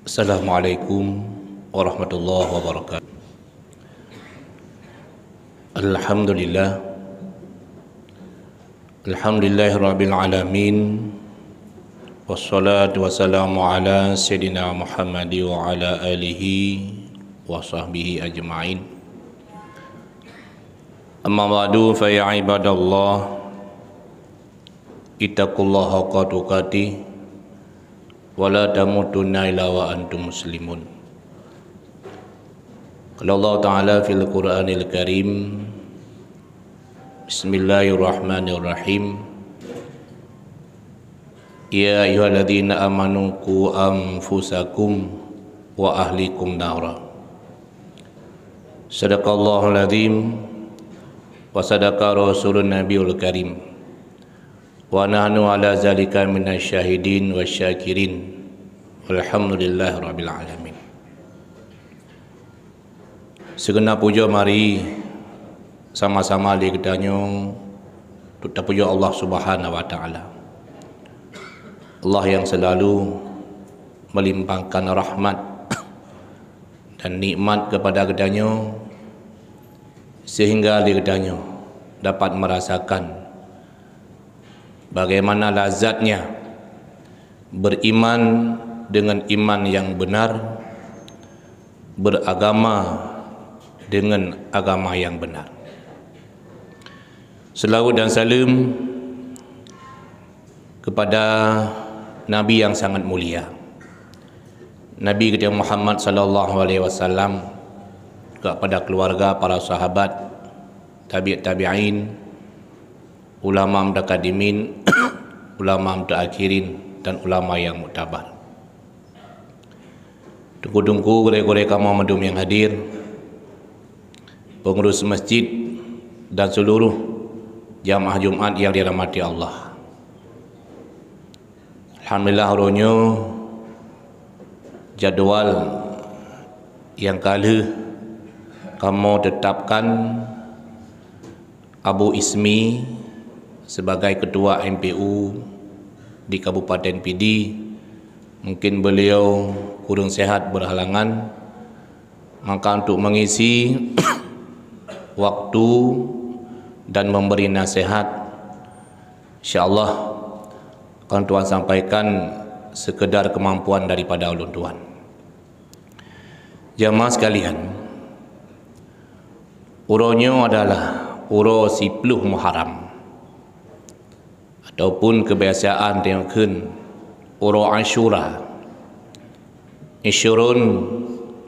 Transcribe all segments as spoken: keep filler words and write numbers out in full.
Assalamualaikum warahmatullahi wabarakatuh. Alhamdulillah. Alhamdulillahirabbil alamin. Wassalatu wassalamu ala sayyidina Muhammad wa ala alihi wa sahbihi ajma'in. Amma ba'du, fa ya ibadallah, ittaqullaha haqqa tuqatih wa la tamutunna illa wa antum muslimun. Qala Allah Ta'ala fil Qur'anil Karim, Bismillahirrahmanirrahim. Ya ayyuhalladzina amanu qu anfusakum wa ahlikum nara. Sadaqallahul azim wa sadaqa rasulun nabiyul karim. Wa nahnu ala zalika minasy syahidin wasy syakirin. Walhamdulillahirabbil alamin. Sigeunap pujoe mari sama-sama lé geutanyoe untuk tapujoe Allah Subhanahu wa Ta'ala. Allah yang selalu melimpahkan rahmat dan nikmat kepada geutanyoe, sehingga lé geutanyoe dapat merasakan bagaimana lazatnya beriman dengan iman yang benar, beragama dengan agama yang benar. Selawat dan salam kepada Nabi yang sangat mulia, Nabi kita Muhammad sallallahu alaihi wasallam, kepada keluarga, para sahabat, tabi' tabi'in, ulama mutaqaddimin, ulama mutaakhirin, dan ulama yang muktabar. Teungku-teungku, gurée-gurée kamoe mandum nyang hadir, pengurus masjid, dan seluruh jamaah Jumat yang dirahmati Allah. Alhamdulillah, uroe nyoe jadwal nyang ka lheueh kamoe tetapkan Abu Ismi sebagai ketua M P U di Kabupaten Pidie. Mungkin beliau kurang sehat berhalangan, maka untuk mengisi waktu dan memberi nasihat, insyaallah akan tuan sampaikan sekedar kemampuan daripada ulôn tuan. Jamaah sekalian, uroe nyoe adalah uroe siploh Muharram, ataupun kebiasaan tanyoe kheun uroe Asyura. Isyrun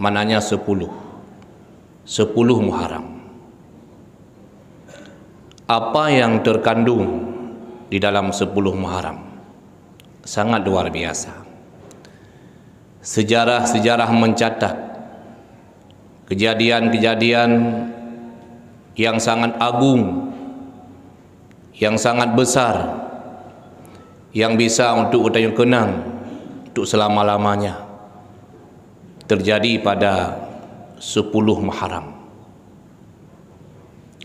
maknanya sepuluh. Sepuluh Muharram. Apa yang terkandung di dalam sepuluh Muharram sangat luar biasa. Sejarah-sejarah mencatat kejadian-kejadian yang sangat agung, yang sangat besar, yang bisa untuk geutanyoe keunang untuk selama-lamanya, terjadi pada sepuluh Muharram.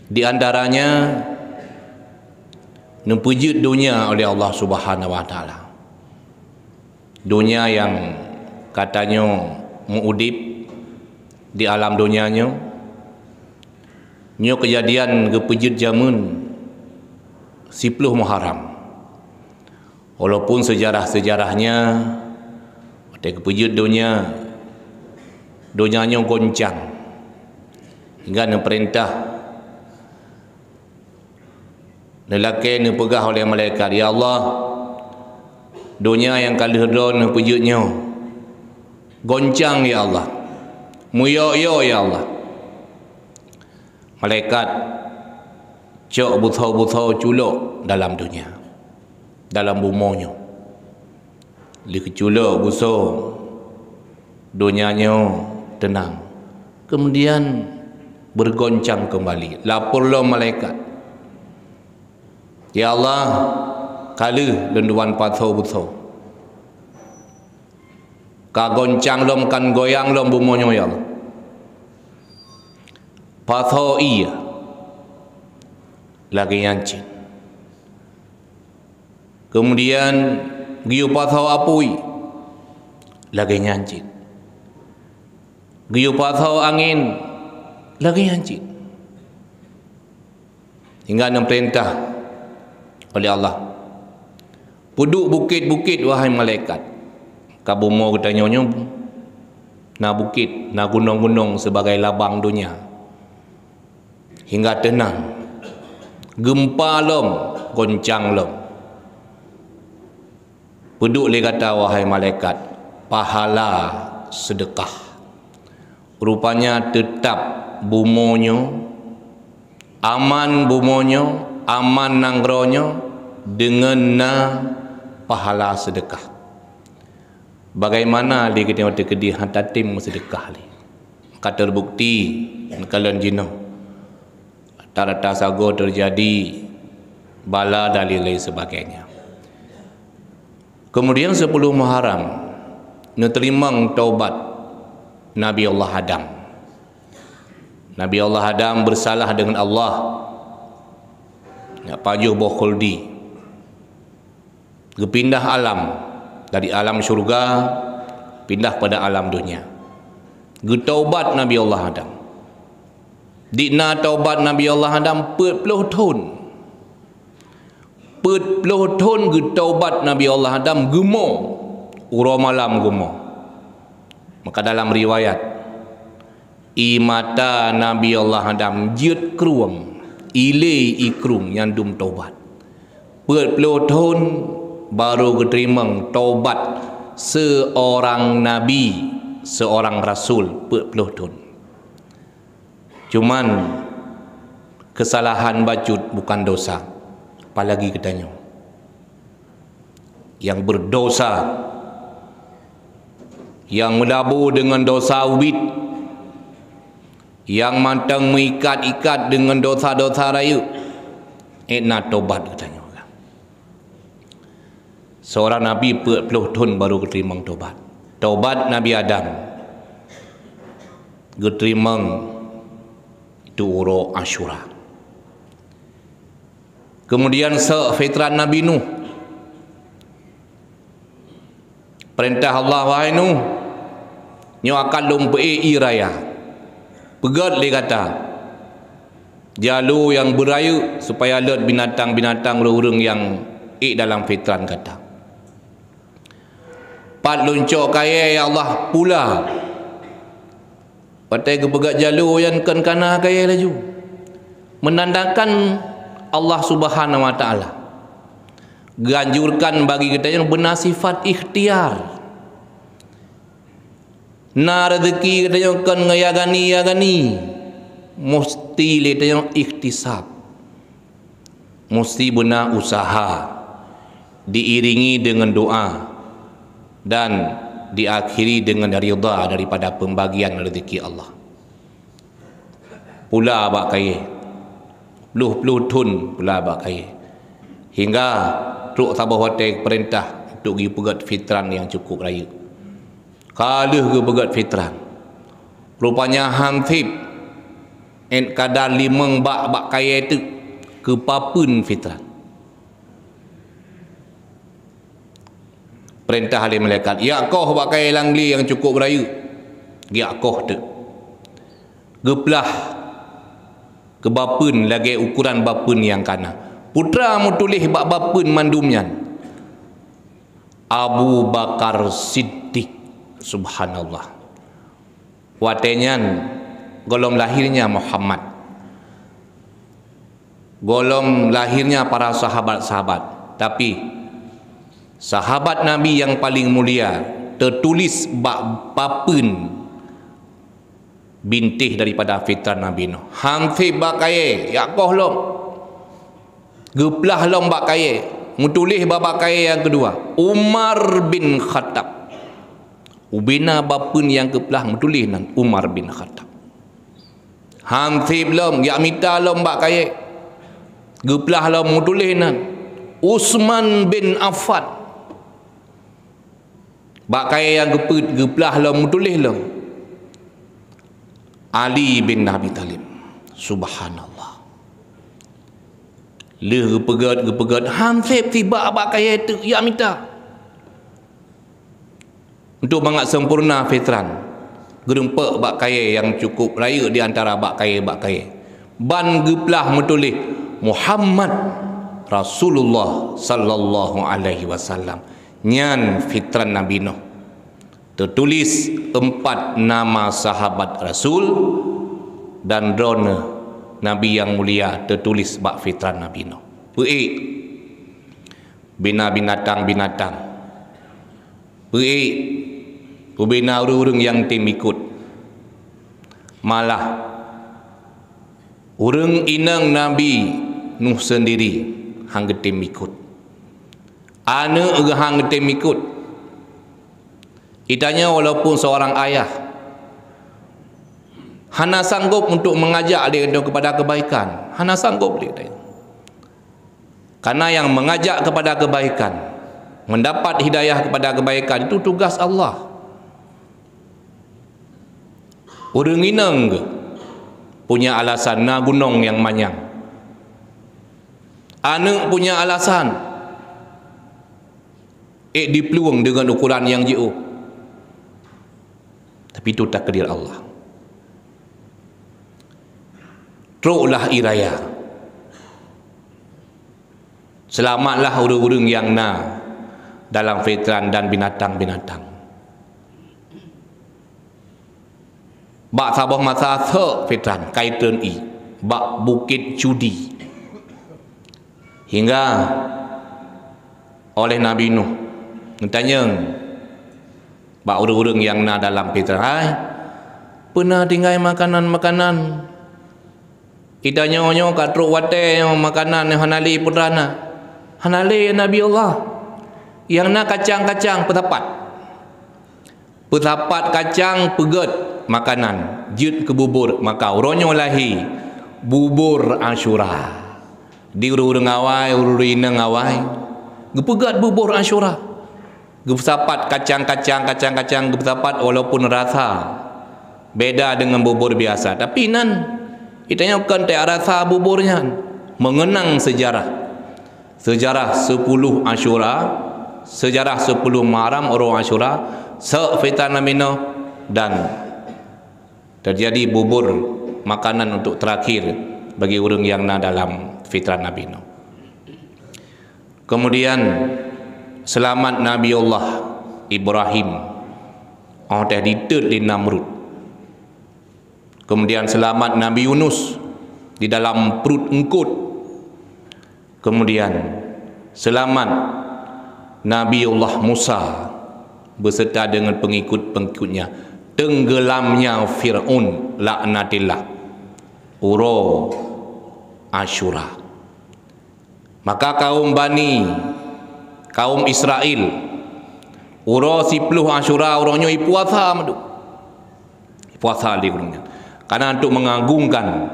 Di antaranya, neupeujeuet donya oleh Allah Subhanahu wa Taala. Donya nyang ka tanyoe meu-udeb di alam donya nyoe, nyoe keujadian geupeujeuet jameun siploh Muharram. Walaupun sejarah-sejarahnya, watée geupeujeuet donya, donya nyoe goncang, hingga neupeurintah, neulakée neupeugah oleh malaikat, "Ya Allah, donya nyang ka lheueh droe neupeujeuet nyoe goncang, ya Allah, meuyok-yok, ya Allah." Malaikat cok beusoe-beusoe culok dalam donya, dalam bumoe nyoe. Lheueh geuculok beusoe, donya nyoe teunang. Kemudian bergoncang kembali. Lapor lom malaikat, "Ya Allah, ka lheueh lôn tuan pasoe beusoe. Ka goncang lom, ka goyang lom bumoe nyoe, ya Allah. Pasoe ié lagée nyan cit. Kemudian geuyue pasoe apui lagée nyan cit. Geuyue pasoe angén lagée nyan cit, hingga neupeurintah oleh Allah, "Peuduek bukét-bukét, wahai malaikat." Ka bumoe geutanyoe nyoe na bukét, na gunong-gunong sibagai labang donya, hingga teunang, geumpa lom, goncang lom. Peuduek lé gata, wahai malaikat, pahala seudeukah. Rupanya teutab bumoe nyoe, aman bumoe nyoe, aman nanggroe nyoe deungon na pahala seudeukah. Bagaimana lé geutanyoe teukeudi hana tatem meuseudeukah lé? Ka teubukti neukalon jinoe. Rata-rata sagoe teujadi bala dan lain sebagainya. Kemudian sepuluh Muharram, neuteurimong taubat Nabi Allah Adam. Nabi Allah Adam bersalah dengan Allah, nak pajoh boh khuldi. Geupindah alam, dari alam syurga pindah pada alam dunia. Geutaubat Nabi Allah Adam. Dikna taubat Nabi Allah Adam peuet ploh thon. Peuet ploh thon geutaubat Nabi Allah Adam, geumo, uroe malam geumo. Maka dalam riwayat, ie mata Nabi Allah Adam jeuet krueng, ilée ie krueng nyang dum taubat. Peuet ploh thon barô geuteurimong taubat seurang nabi, seurang rasul, peuet ploh thon. Cuman, keusalahan bacut bukan dosa, apalagi geutanyoe nyang beurdosa, nyang meulabu deungon dosa ubit, nyang mantong meuikat-ikat deungon dosa-dosa rayeuk, ék na tobat geutanyoe. Seurang nabi peuet ploh thon barô geuteurimong tobat. Tobat Nabi Adam geuteurimong itu uroe Asyura. Kemudian sôk fitran Nabi Nuh. Peurintah Allah, "Wahai Nuh, nyoe akan lôn peuék ie raya. Peugét lé gata jaloe nyang beurayeuk, supaya lôt binatang-binatang ureuëng-ureuëng nyang ék dalam fitran gata." "Pat lôn cok kayée, ya Allah?" "Pula." Watée geupeugét jaloe nyan, kon kana kayée laju, menandakan Allah Subhanahu wa Taala geuanjurkan bagi geutanyoe beuna sifat ikhtiar. Na rezeki geutanyoe kon ngon ya gani, ya gani, musti lé tanyoe ikhtisab. Musti beuna usaha, diiringi deungon doa, dan diakhiri deungon ridha daripada pembagian rezeki Allah. Pula bak kayée, ploh-ploh thon pula bak kayée, hingga trok saboh watée peurintah untuk geupeugét fitran nyang cukup rayeuk. Ka lheueh geupeugét fitran, rupanya han sép, ék kadar limong bak bak kayée teuk keupapeuen fitran. Peurintah lé malaikat, "Jak koh bak kayée lam glé nyang cukup rayeuk." Jak koh teuk. Geuplah keubapeuen lagée ukuran bapeuen nyang kana. Peue teuma meutuléh bak bapeuen mandum nyan? Abu Bakar Siddiq. Subhanallah. Watée nyan gohlom lahirnya Muhammad, gohlom lahirnya para sahabat-sahabat. Tapi, sahabat Nabi nyang paleng mulia teutuléh bak bapeuen bintéh daripada fitran Nabi Nuh. Han sép bak kayée, jak koh lom. Geuplah lom bak kayée, meutuléh bak bak kayée nyang keudua, Umar bin Khattab. Ubena bapeuen nyang geuplah meutuléh nan Umar bin Khattab. Han sép lom, jak mita lom bak kayée. Geuplah lom meutuléh nan Utsman bin Affan. Bak kayée nyang keupeuet geuplah lom meutuléh lom Ali bin Abi Thalib. Subhanallah. Lheueh geupeugét, geupeugét, han sép sibak bak kayée teuk jak mita. Untuk mangat sempurna fitran. Geurumpok bak kayée nyang cukup rayeuk di antara bak kayée-bak kayée. Ban geuplah meutuléh, "Muhammad Rasulullah sallallahu alaihi wasallam." Nyan fitran Nabi Nuh. Teutuléh empat nama sahabat Rasul dan droeneuh Nabi nyang mulia teutuléh bak fitran Nabi Nuh. Peuék bina binatang-binatang. Peuék bubena ureuëng-ureuëng nyang tem ikot. Malah, ureuëng inong Nabi Nuh seundiri han geutem ikot. Aneuëk geuh han geutem ikot. Itanyoe walaupun seorang ayah hana sanggob untuk mengajak aneuk geutanyoe kepada kebaikan, hana sanggob lé geutanyoe. Karena yang mengajak kepada kebaikan, mendapat hidayah kepada kebaikan, itu tugas Allah. Ureuëng inong geuh punya alasan, na gunong nyang manyang. Aneuëk punya alasan, ék diplueng deungon ukuran nyang jiôh. Tapi itu takdir Allah. Troklah ie raya. Selamatlah ureuëng-ureuëng nyang na dalam fitran dan binatang-binatang. Bak saboh masa sôk fitran, ka itreun ie bak Bukét Cudi. Hingga oleh Nabi Nuh geutanyong bak ureuëng-ureuëng nyang na dalam fitran, "Hai, peue na tinggai makanan-makanan? Itanyoe nyoe ka trok watée nyoe makanan nyoe hana lé peue teuma na." "Hana lé, ya Nabi Allah. Nyang na kacang-kacang peusapat." Peusapat kacang peugét makanan, jeuet keu bubur, maka uroe nyoe lahé bubur Asyura. Di ureuëng-ureuëng awai, ureuëng-ureuëng inong awai, geupeugét bubur Asyura. Geupeusapat kacang-kacang, kacang-kacang geupeusapat walaupun rasa beda deungon bubur biasa. Tapi nan, itanyoe kon teuh rasa bubur nyan, mengenang sejarah. Sejarah sepuluh Asyura, sejarah sepuluh Muharram, uroe Asyura, sôk fitran Nabi Nuh, dan terjadi bubur makanan untuk terakhir bagi ureuëng nyang na dalam fitran Nabi Nuh. Kemudian, selamat Nabi Allah Ibrahim, óh teuh diteuet lé Namrud. Kemudian selamat Nabi Yunus di dalam perut eungkot. Kemudian selamat Nabi Allah Musa beserta dengan pengikut-pengikutnya tenggelamnya Fir'aun laknatillah uroe Asyura. Maka kaum Bani, kaum Israel, uroe siploh Asyura uroe nyoe ipuasa mandum. Ipuasa di gunong nyan. Karena untuk mengagungkan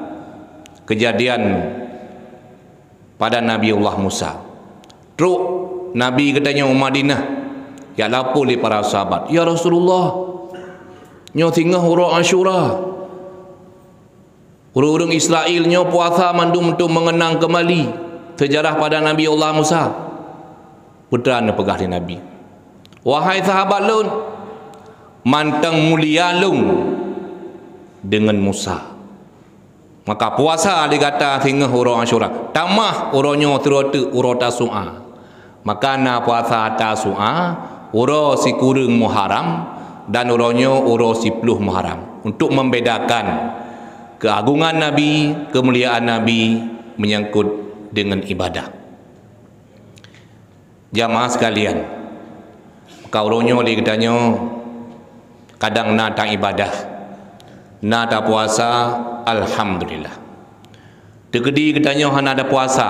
kejadian pada Nabi Allah Musa. Trok Nabi geutanyoe u Madinah, jak lapor lé para sahabat, "Ya Rasulullah, nyoe singoh uroe Asyura." Ureuëng-ureuëng Israel nyoe puasa mandum untuk mengenang kembali sejarah pada Nabi Allah Musa. Peue teuma neupeugah lé Nabi, "Wahai sahabat lôn, mantong mulia lôn deungon Musa. Maka puasa lé gata singoh uroe Asyura, tamah uroe nyoe sidroe teuk uroe Tasu'a." Maka na puasa Tasu'a, uroe sikureueng Muharram, dan uroe nyoe uroe siploh Muharram, untuk membedakan keagungan Nabi, kemuliaan Nabi menyangkut dengan ibadah. Jamaah sekalian, maka uroe nyoe lé geutanyoe kadang na taibadah, na tapuasa, alhamdulillah. Teukeudi geutanyoe hana tapuasa,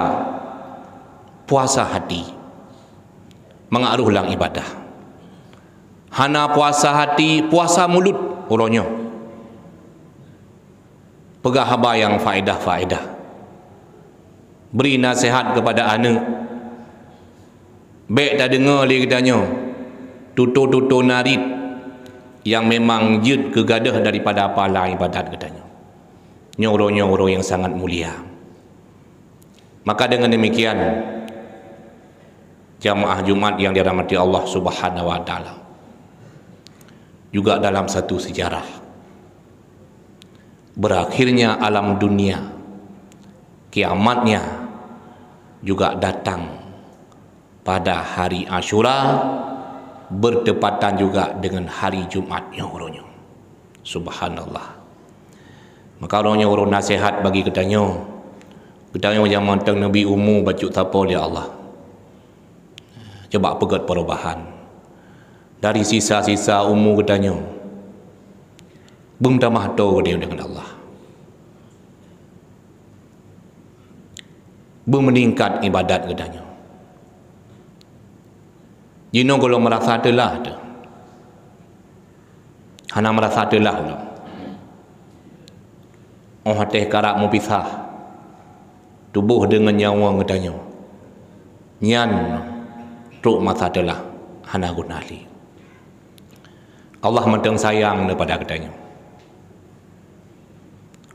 puasa hati, mangat rhoh lam ibadah. Hana puasa hati, puasa mulut uroe nyoe. Peugah haba nyang faedah-faedah. Beri nasihat kepada aneuëk. Bék tadeungoe lé geutanyoe tutoe-tutoe narit nyang memang jeuet keu gadôh daripada pahala ibadat geutanyoe. Nyoe uroe nyoe uroe nyang sangat mulia. Maka dengan demikian, jamaah Jumat yang dirahmati Allah Subhanahu wa Taala, juga dalam satu sejarah, Berakhirnya alam dunia, kiamatnya juga datang pada hari Asyura, bertepatan juga dengan hari Jumat nyoe uroe nyoe. Subhanallah. Maka uroe nyoe uroe nasihat bagi geutanyoe. Geutanyoe nyang mantong neubi umu bacut sapo lé Allah. Coba peugét perubahan dari sisa-sisa umu geutanyoe. Beumeutamah toe geutanyoe deungon Allah. Beumeuningkat ibadat geutanyoe. Jinoe gohlom meurasa teulah teuh. Hana meurasa teulah lom. Óh watée karab meupisah tuboh deungon nyawöng geutanyoe, nyan trok masa teulah, hana guna lé. Allah mantong sayang neupada geutanyoe.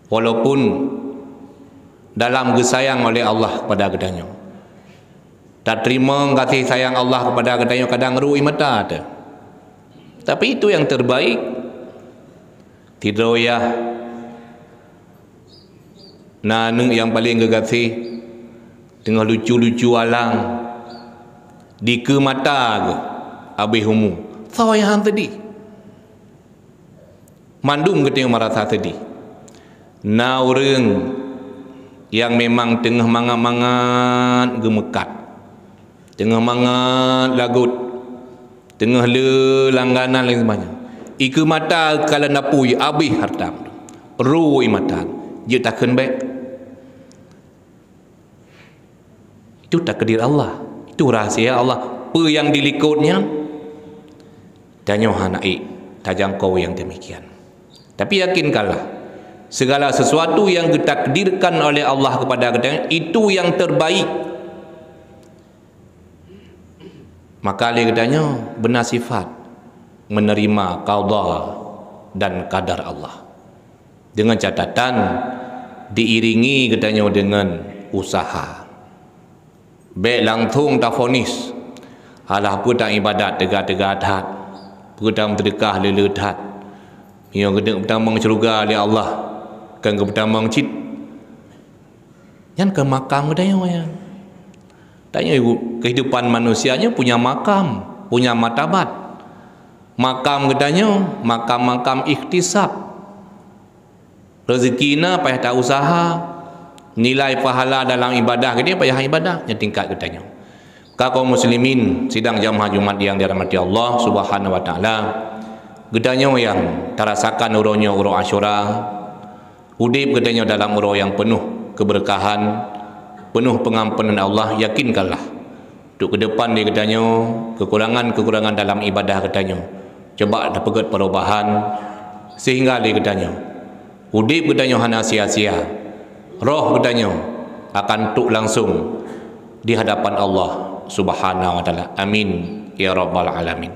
Walaupun dalam geusayang oleh Allah kepada geutanyoe, tateurimong gaséh sayang Allah kepada geutanyoe kadang rui mata teuh. Tapi itu yang terbaik. Sidroe yah na aneuëk nyang paleng geugaséh, teungoh lucu-lucu alang, dikeue mata geuh abéh umu. Soe nyang han seudeh? Mandum geutanyoe meurasa seudeh. Na ureuëng nyang memang teungoh mangat-mangat geumeukat, teungoh mangat lagot, teungoh le langganan laén seubahnya. Ikeue mata kalon apui abéh hareuta, rui mata, jeuet takheun bék. Itu takdir Allah. Itu rahsia Allah. Peue nyang dilikot nyan, tanyoe hana ék tajangkau nyang demikian. Tapi yakinkanlah, segala sesuatu yang ditakdirkan oleh Allah kepada kita itu yang terbaik. Maka lé geutanyoe beuna sifat menerima qada dan qadar Allah. Dengan catatan diiringi geutanyoe dengan usaha. Bék langsung tafonis, alah peue tan ibadat teuga-teuga that, peue tan meuseudeukah le-le that. Meunyoe geuneuk peutamong syeuruga lé Allah, kon geupeutamong cit. Nyan keu makam geutanyoe nyan. Tanyoe kehidupan manusia nyoe punya makam, punya martabat. Makam geutanyoe, makam-makam ikhtisab. Rezeki na payah ta-usaha, nilai pahala dalam ibadah geutanyoe payah ibadah, nyan tingkat geutanyoe. Ka kaum muslimin, sidang jamaah Jumat yang dirahmati Allah Subhanahu wa Taala, geutanyoe nyang tarasakan uroe nyoe uroe Asyura, udeb geutanyoe dalam uroe nyang peunoh keubeureukahan, peunoh peungamponan Allah, yakinkanlah, untuk keudepan di geutanyoe, keukurangan-keukurangan dalam ibadah geutanyoe, coba tapeugét perubahan, sehingga lé geutanyoe, udeb geutanyoe hana sia-sia, roh geutanyoe akan trok langsung di hadapan Allah Subhanahu wa Taala. Amin ya rabbal alamin.